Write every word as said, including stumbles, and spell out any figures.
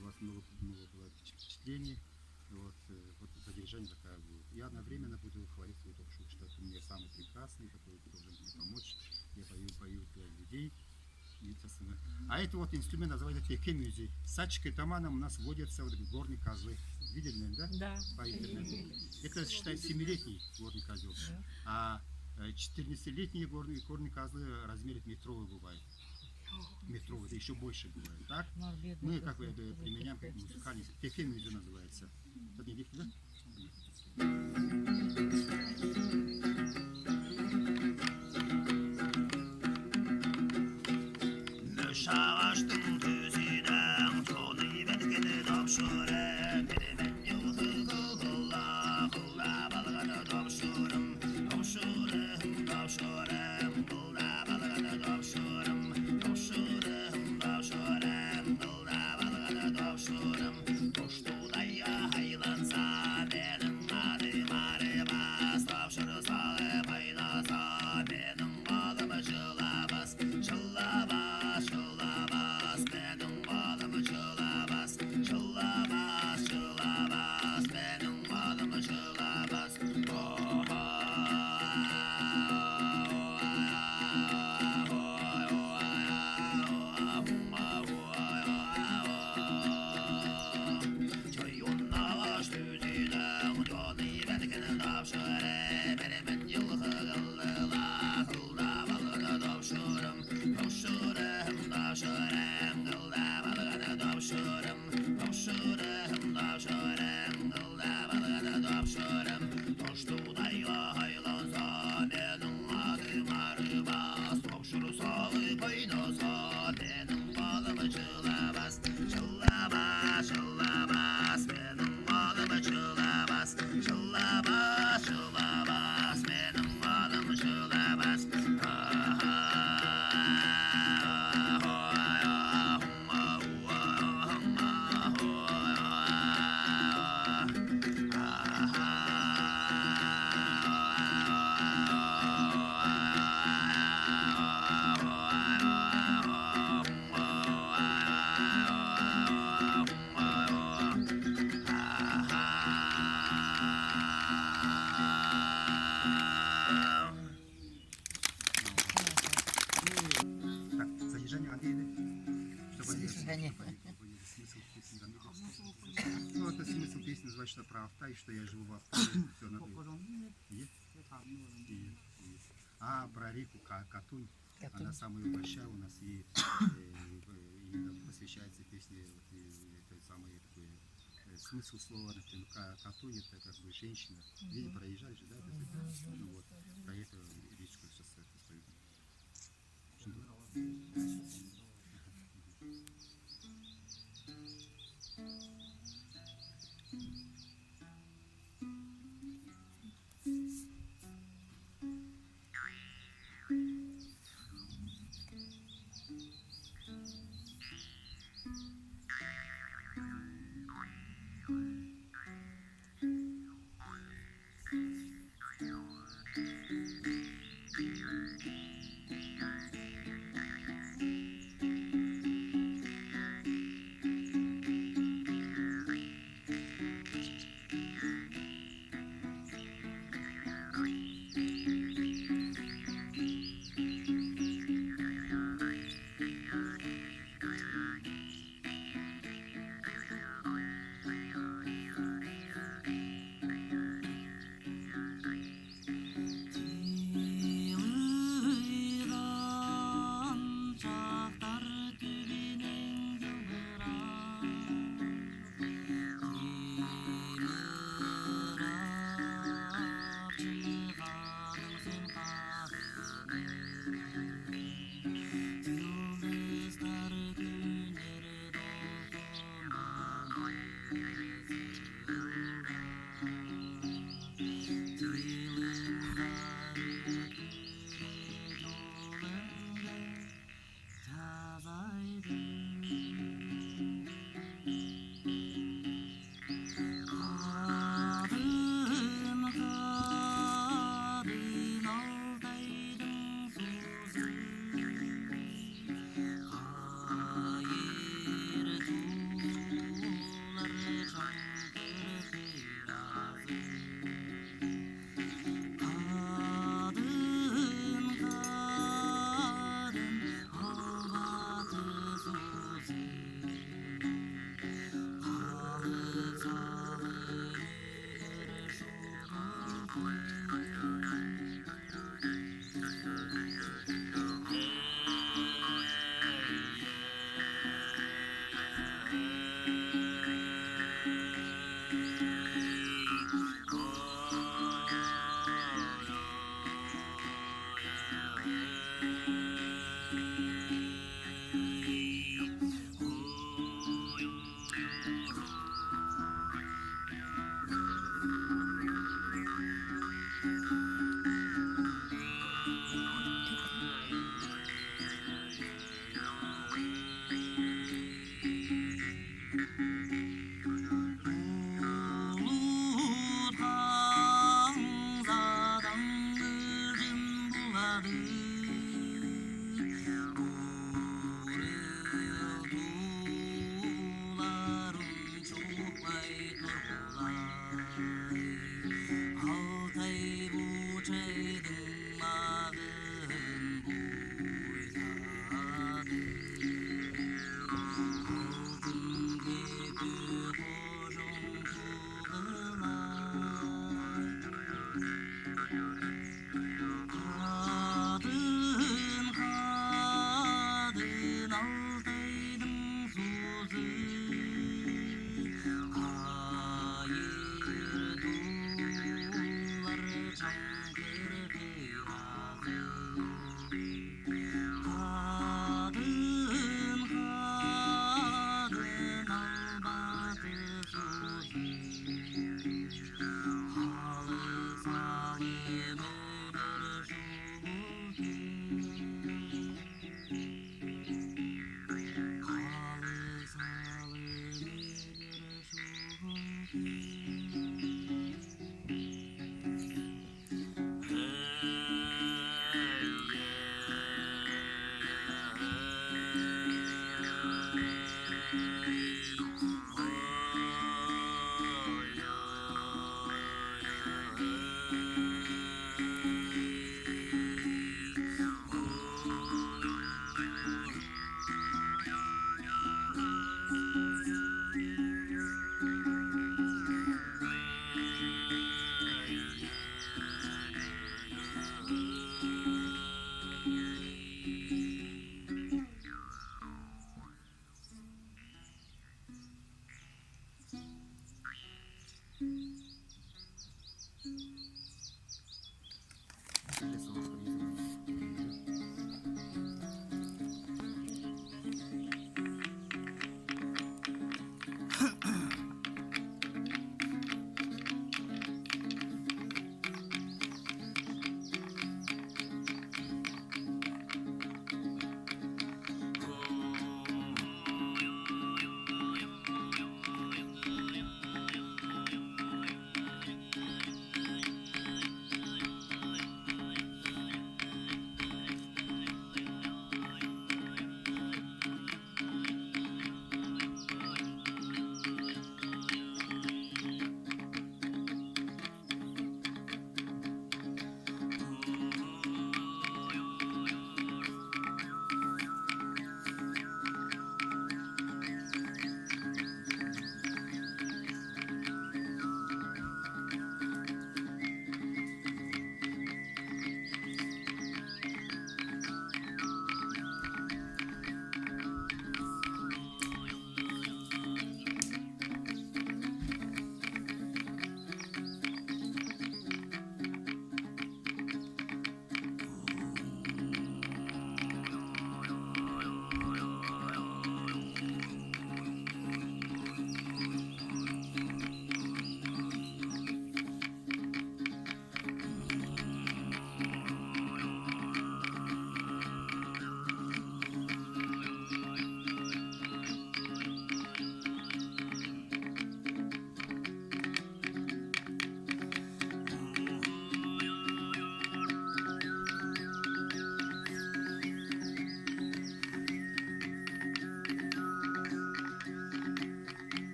У вас много, много было впечатлений. И вот, э, вот задержание такая будет. Я одновременно буду хвалить свою ток-шоу, что это у меня самый прекрасный, который должен мне помочь. Я пою, пою для людей. И, собственно, а это вот инструмент называется текен мюзик. Сачки тамана у нас водятся вот горные козлы. Видели, наверное, да? Да. По интернету. Это, считай, семилетний горный козел. Да. А э, четырнадцатилетние горные, горные козлы размеров метровые бывают. Метровые, это еще больше бывает, так? Мы, как бы, это применяем как музыкальный, текен мюзик называется. Кстати, иди сюда. Шаваштың тузидаң тоны беткен топшурам, перемен йылхы кылла, кылла балган топшурам, топшурам, топшурам, кылла балган топшурам, топшурам, топшурам, кылла балган топшурам. Тоштудай айланса, менің адым арымас, топшур салып айласа, менің малым жыламас, жыламас, жыламас, менің малым жыламас, жыламас, жыламас, менің малым жыламас. Чойон ағаш тузидаң тоны беткен топшурам, перемен йылхы кылла, кылла балган топшурам, топшурам, топшурам, кылла балган топшурам, топшурам, топшурам, кылла балган топшурам. Тоштудай айланса, менің адым арымас, топшур салып айласа, менің малым жыламас, жыламас, жыламас, менің малым жыламас, жыламас, жыламас, менің малым жыламас. Так, содержание, Андрей, да? Чтобы они Содержание. Смысл песни, да? Ну, это смысл песни называется, что про авто, и что я живу в авто, всё надо. Нет? Нет, нет. А про реку Ка-, Катунь, Катунь. Она самая большая у нас, и, э, и, э, именно посвящается песне, вот, и, и это самое такое, э, смысл слова, например, ка-, Катунь, это как бы женщина. Видите, проезжали же, да, то есть это, ну вот, про эту речку сейчас это спою.